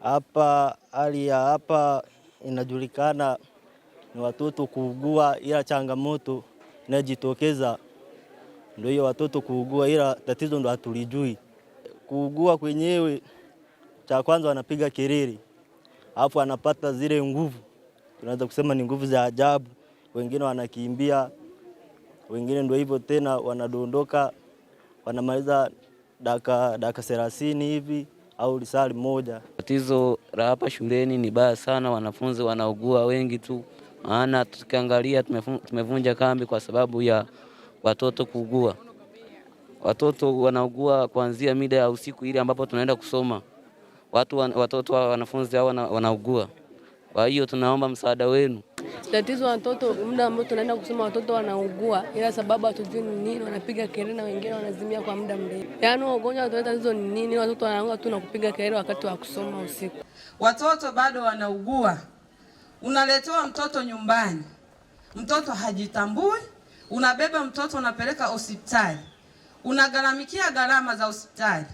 Hapa hali ya hapa inajulikana ni watoto kuugua, ila changamoto inajitokeza ndio hiyo watoto kuugua, ila tatizo ndo hatulijui. Kuugua kwenyewe, cha kwanza wanapiga kelele, alafu anapata zile nguvu, tunaweza kusema ni nguvu za ajabu. Wengine wanakimbia, wengine ndio hivyo tena wanadondoka, wanamaliza dakika 30 hivi au lisali moja. Tatizo la hapa shuleni ni baya sana, wanafunzi wanaugua wengi tu, maana tukiangalia tumevunja kambi kwa sababu ya watoto kuugua. Watoto wanaugua kuanzia mida ya usiku ile ambapo tunaenda kusoma, watoto wa wanafunzi hao wanaugua. Kwa hiyo tunaomba msaada wenu. Tatizo watoto, muda ambao tunaenda kusoma watoto wanaugua, ila sababu hatujui ni nini, wanapiga kelele na wengine wanazimia kwa muda mrefu. Yaani ugonjwa unatuleta tatizo ni nini? Watoto wanaanguka tu na kupiga kelele wakati wa kusoma usiku. Watoto bado wanaugua, unaletewa mtoto nyumbani, mtoto hajitambui, unabeba mtoto unapeleka hospitali, unagharamikia gharama za hospitali,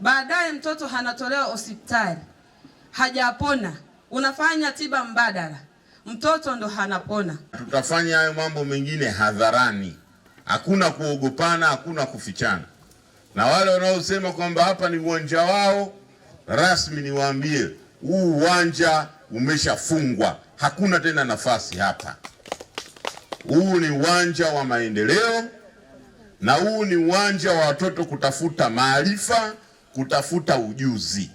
baadaye mtoto anatolewa hospitali, hajapona, unafanya tiba mbadala, mtoto ndo hanapona. Tutafanya hayo mambo mengine hadharani, hakuna kuogopana, hakuna kufichana. Na wale wanaosema kwamba hapa ni uwanja wao rasmi, niwaambie huu uwanja umeshafungwa, hakuna tena nafasi hapa. Huu ni uwanja wa maendeleo na huu ni uwanja wa watoto kutafuta maarifa, kutafuta ujuzi.